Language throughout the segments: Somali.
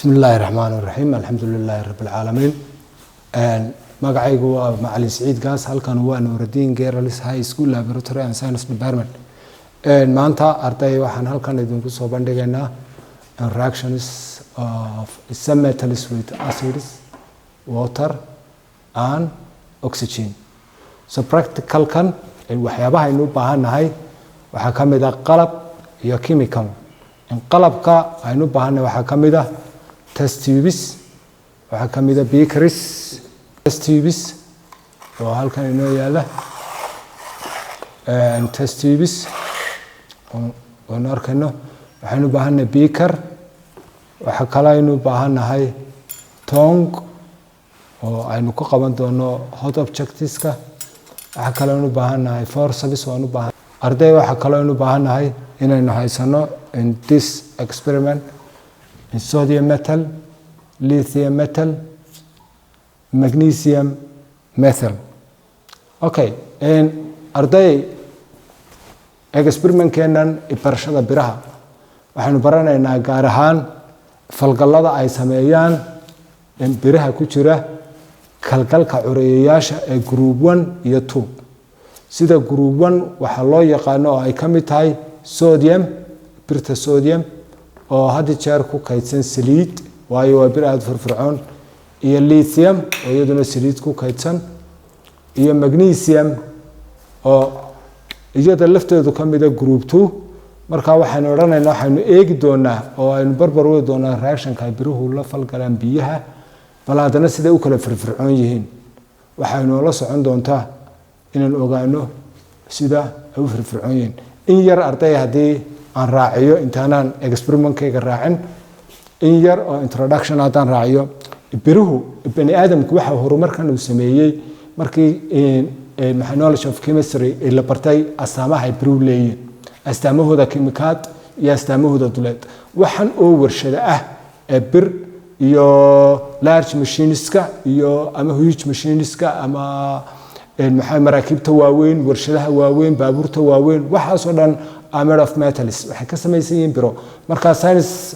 Bismi illaahi raxmaan raxiim, alxamdu lilaahi rabi alcaalamiin. Magacaygu waa Macalin Siciid Gaas. Halkan waa Nuuraddiin Girls High School, Laboratory and Science Department. Maanta, arday, waxaan halkan idinku soo bandhigaynaa reactions of some metals with acids, water and oxygen. So practicalkan waxyaabaha aynu u baahan nahay waxaa ka mid ah qalab iyo chemical. Qalabka aynu u baahannahay waxaa ka mid ah test tubes, waxaa ka mid ah beakers, test tubes oo halkan inoo yaala, test tubes oonu arkayno. Waxaynu u baahannahay beaker. Waxaa kale aynu u baahan nahay tong oo aynu ku qaban doono hot objectiska. Waxaa kale aynu u baahan nahay forceps waan u baahan. Arday, waxaa kaloo aynu u baahan nahay inaynu haysano in this experiment in sodium metal, lithium metal, magnesium metal. Okay, arday, experimentkeenan barashada biraha waxaynu baranaynaa gaar ahaan falgallada ay sameeyaan biraha ku jira kalgalka cureeyayaasha ee group 1 iyo 2. Sida group 1 waxaa loo yaqaano oo ay ka mid tahay sodium, birta sodium oo had jeer ku kaydsan saliid, waayo waa bir aada firfircoon, iyo lithium oo iyaduna saliid ku kaydsan, iyo magnesium oo iyada lafteedu ka mida group 2. Marka waxaynu odhanaynaa, waxaynu eegi doonaa oo aynu barbar wadi doonaa reactionka ay biruhu la falgalaan biyaha, bal haddana siday u kala firfircoon yihiin. Waxaynu la socon doontaa inaan ogaano sida ay u firfircoon yihiin. In yar, arday, haddii aan raaciyo intaanaan experimentkayga raacin, in yar oo introduction haddaan raaciyo, biruhu bani aadamku waxa horumarkan uu sameeyey markii knowledge of chemistry la bartay, astaamaha ay biruhu leeyihiin, astaamahooda kimikaad iyo astaamahooda duleed. Waxan oo warshada ah ee bir iyo large machineska iyo ama huge machineska ama maxaa maraakiibta waaweyn, warshadaha waaweyn, baabuurta waaweyn, waxaasoo dhan are made of metals, waxay ka samaysan yihiin biro. Marka science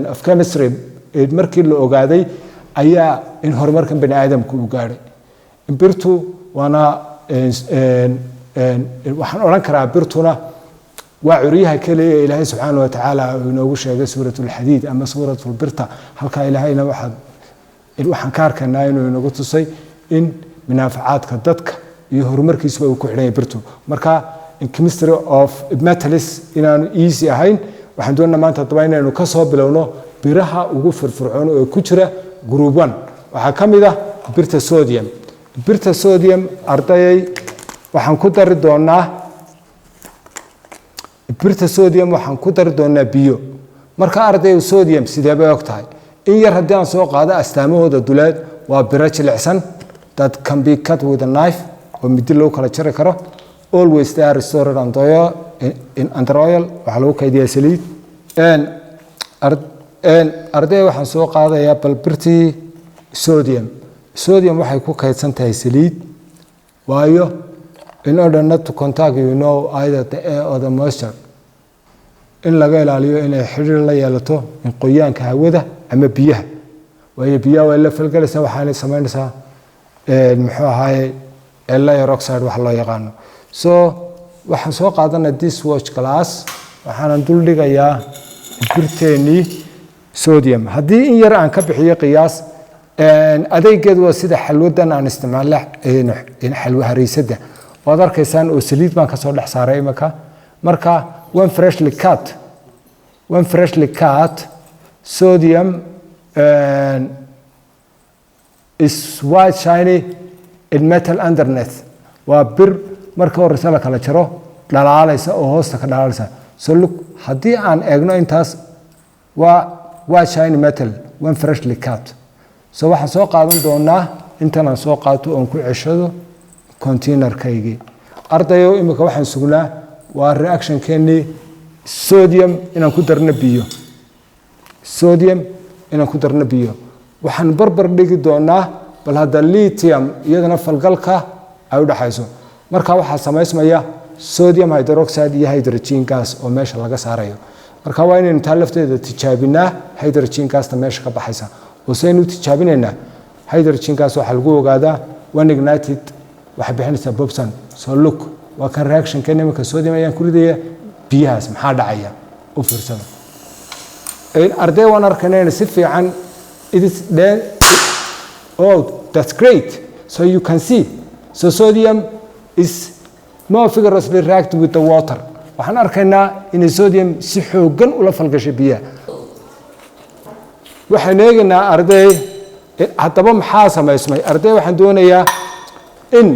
of chemistry markii la ogaaday ayaa in horumarkan bani aadamku uu gaadhay. Birtu waana, waxaan odhan karaa, birtuna waa curyaha keliya ee Ilaahay subxaana wa tacaala uu inoogu sheegay suurat lxadiid ama suuratulbirta. Halkaa Ilaahayna waxaan ka arkaynaa inuu inagu tusay in munaafacaadka dadka iyo horumarkiisuba uu ku xidhan yahay birtu. Marka chemistry of metals inaanu easy ahayn. Waxaan doonaa maanta haddaba inaynu ka soo bilowno biraha ugu firfircoon oo ku jira group 1. Waxaa ka mid ah birta sodium. Birta sodium, ardayay, waxaan ku dari doonaa birta sodium, waxaan ku dari doonaa biyo. Marka, ardaygu, sodium sidee bay og tahay? In yar haddii aan soo qaado astaamahooda duleed, waa biro jilicsan that can be cut with a knife, oo midi lagu kala jari karo. Always they are stored under oil, waxaa lagu kaydiyaa saliid. Arday, waxaan soo qaadayaa bal birtii sodium. Sodium waxay ku kaydsan tahay saliid, waayo in order not to contact either the air or the moisture, in laga ilaaliyo inay xidhiir la yeelato in qoyaanka hawada ama biyaha, waayo biyaha way la falgelaysaa, waxaanay samaynaysaa, muxuu ahaaye, layer oxide wax loo yaqaano. So waxaan soo qaadanay this watch glass, waxaanan dul dhigayaa birteenii sodium. Haddii in yar aan ka bixiyo qiyaas, adeegeedu waa sida xalwadan aan isticmaalna, xalwo hariisada waad arkaysaan oo saliid baan kasoo dhex saaray imika. Marka one freshly cut sodium is white shiny in metal underneath. Waa bir marka horeysa la kala jaro dhalaalaysa oo hoosta ka dhalaalaysa. So look, haddii aan eegno intaas, waa white shiny metal when freshly cut. So waxaan soo qaadan doonaa intan aan soo qaato oon ku ceshado containerkaygii. Ardayo, imika waxaan sugnaa waa reactionkeenii sodium inaan ku darno biyo. Sodium inaan ku darno biyo, waxaan barbar dhigi doonaa bal hadda lithium iyadana falgalka ay u dhexayso. Marka waxaa samaysmaya sodium hydroxide iyo hydrogen gas oo meesha laga saarayo. Marka waa inaynu taa lafteeda tijaabinaa, hydrogen gasta meesha ka baxaysa. Oo saynu tijaabinaynaa hydrogen gas? Waxaa lagu ogaadaa, when ignited, waxay bixinaysaa pop sound. So look, waa kan reactionkan. Iminka sodium ayaan ku ridaya biyahaas, maxaa dhacaya? U fiirsada, arday. Waan arkaynayna si fiican. It is then, oh, that's great. So you can see, so sodium is more vigorously react with the water. Waxaan arkaynaa inay sodium si xooggan ula falgashay biyaha. Waxaynu eegaynaa, arday, haddaba maxaa samaysmay. Arday, waxaan doonayaa in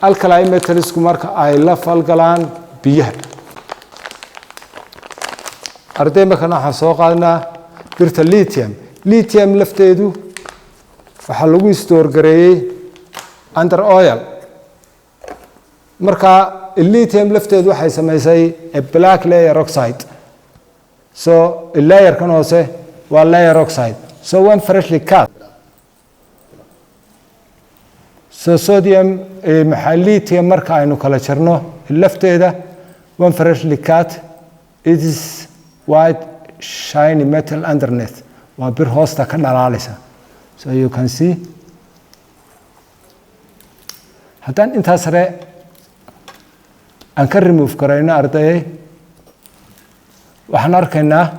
alkali metalsku marka ay la falgalaan biyaha, arday, markana waxaan soo qaadnaa birta lithium. Lithium lafteedu waxaa lagu store gareeyey under oil. Marka lithium lafteedu waxay samaysay a black layer oxide. So layerkan hoose waa layer oxide. So when freshly cut, so sodium, maxaa, lithium marka aynu kala jarno lafteeda, when freshly cut, it is white shiny metal underneath. Waa bir hoosta ka dhalaalaysa. So you can see, haddaan intaas sare aan ka remove karayno, ardayay, waxaan arkaynaa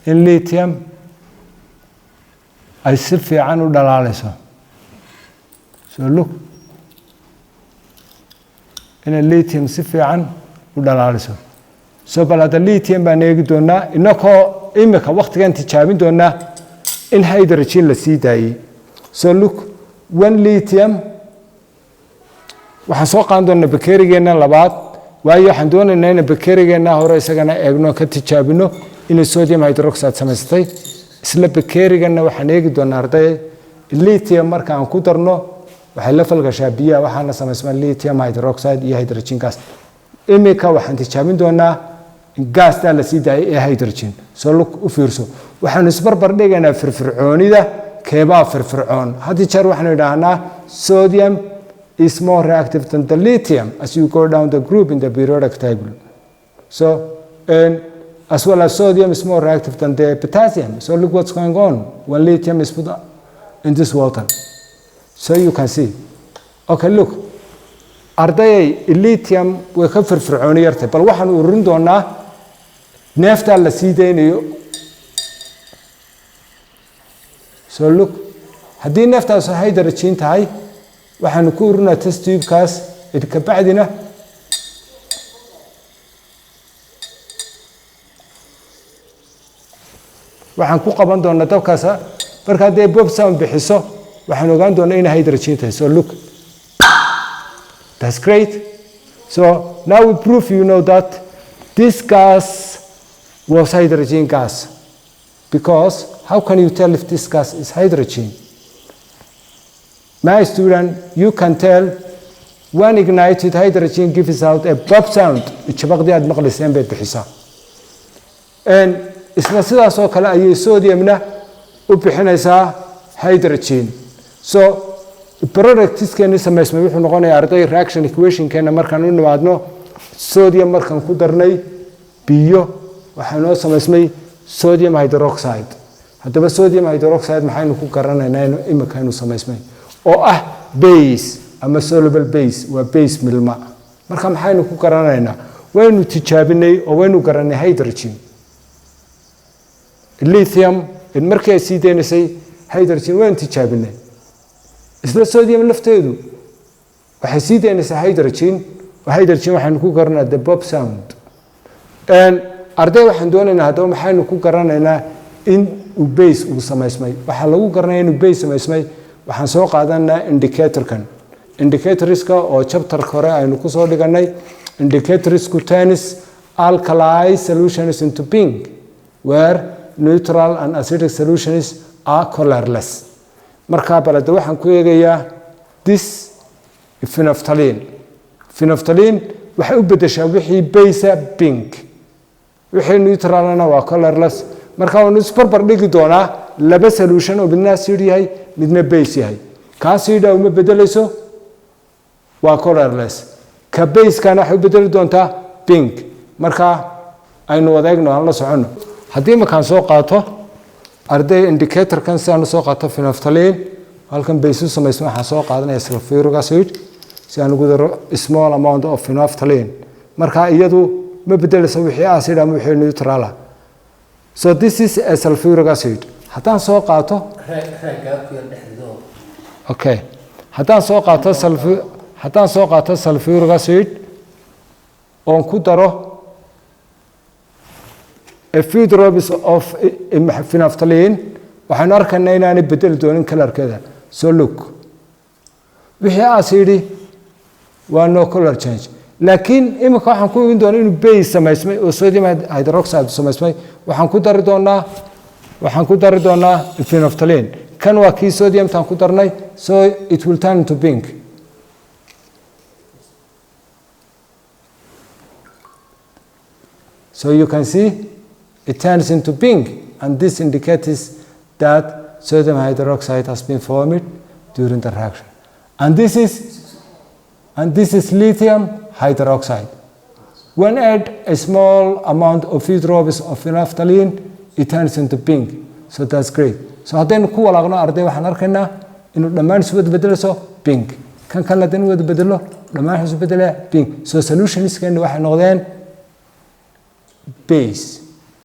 in lithium ay si fiican u dhalaalayso. So look, inay lithium si fiican u dhalaalayso. So bal hadda lithium baan eegi doonaa, inakoo imika waktigan tijaabin doonaa in hydrogen la sii daayey. So look, one lithium, waxaan soo qaadan doonaa bakerigeenna labaad, waayo waxaan doonaynaa inaan bakerigeenna hore isagana eegno, ka tijaabino inay sodium hydroxide samaysatay. Isla bakeriganna waxaan eegi doonaa, arday, lithium marka aan ku darno waxay la falgashaa biyaha, waxaana samaysmaa lithium hydroxide iyo hydrogen gas. Imika waxaan tijaabin doonaa gaastaa la sii daayay ee hydrogen. So look, u fiirso, waxaanu isbarbar dhigaynaa firfircoonida, keebaa firfircoon. Had jeer waxaanu idhaahnaa sodium is more reactive than the lithium as you go down the group in the periodic table. So, and as well as sodium is more reactive than the potassium. So look what's going on when lithium is put in this water. So you can see. Okay, look. Ardayay, lithium way ka firfircooni yartay. Bal waxaan ururin doonaa neeftaa la sii daynayo. So look, haddii neeftaas hydrogen tahay, waxaanu ku ururinaa test tube-kaas, kabacdina waxaan ku qaban doonaa dabkaas. Marka hadday pop sound bixiso, waxaan ogaan doonaa inay hydrogen tahay. So look, that's great. So now we prove, you know, that this gas was hydrogen gas, because how can you tell if this gas is hydrogen? My student, you can tell when ignited, hydrogen gives out a pop sound. Jabaqdii aad maqlayseen bay bixisaa. Isla sidaas oo kale ayay sodiumna u bixinaysaa hydrogen. So productskeeni samaysmay wuxuu noqonayaa, arday, reaction equationkeena markaan u nimaadno, sodium markaan ku darnay biyo, waxaa noo samaysmay sodium hydroxide. Haddaba sodium hydroxide maxaynu ku garanaynaa imika inuu samaysmay, oo ah base ama soluble base? Waa base milma. Marka maxaynu ku garanaynaa? Waynu tijaabinay oo waynu garanay hydrogen. Lithium markii ay sii deynaysay hydrogen, waynu tijaabinay. Isla sodium lafteedu waxay sii daynaysaa hydrogen, oo hydrogen waxaynu ku garanaa the pop sound. Arday, waxaan doonaynaa haddaba maxaynu ku garanaynaa in uu base uu samaysmay? Waxaa lagu garanaya inuu base samaysmay, waxaan soo qaadanaa indicatorkan, indicatorska oo chapterka hore aynu kusoo dhiganay. Indicatorsku turns alkali solutions into pink, where neutral and acidic solutions are colorless. Markaa balade waxaan ku eegayaa this phenolphthalein. Phenolphthalein waxay u beddeshaa wixii base pink, wixii neutralna waa colorless. Marka waanu isbarbar dhigi doonaa laba solution oo midna acid yahay, midna base yahay. Ka acida uma bedelayso, waa colorless. Ka basekana waxay u bedeli doontaa pink. Marka Aynu wadeegno, aan la soconno. Haddii iminkaan soo qaato, arday, indicatorkan, si aan usoo qaato phenolphthalein halkan base u samaysma, waxaan soo qaadanaya sulfuric acid si aan ugu daro small amount of phenolphthalein. Marka iyadu ma bedeleyso wixii acid ama wixii neutral ah. So this is a sulfuric acid. Haddaan soo qaato, okay, haddaan soo qaato sulfuric acid oon ku daro a few drops of phenolphthalein, waxaynu arkaynaa inaanay bedeli doonin colorkeeda. So look, wixii acid waa no color change, laakiin iminka waxaan ku imin doonaa inuu base samaysmay oo sodium hydroxide samaysmay. Waxaan ku dari doonaa phenolphthalein. Kan waa kii sodiumtaan ku darnay, so it will turn into pink. So you can see it turns into pink, and this indicates that sodium hydroxide has been formed during the reaction. And this is lithium hydroxide. When add a small amount of few drops of phenolphthalein, it turns into pink. So that's great. So haddaynu ku walaaqno, arday, waxaan arkaynaa inuu dhammaan isu wada bedelayso pink. Kan kalena haddaynu wada bedelo, dhammaan isu bedelaya pink. So solutionskeeni waxay noqdeen base.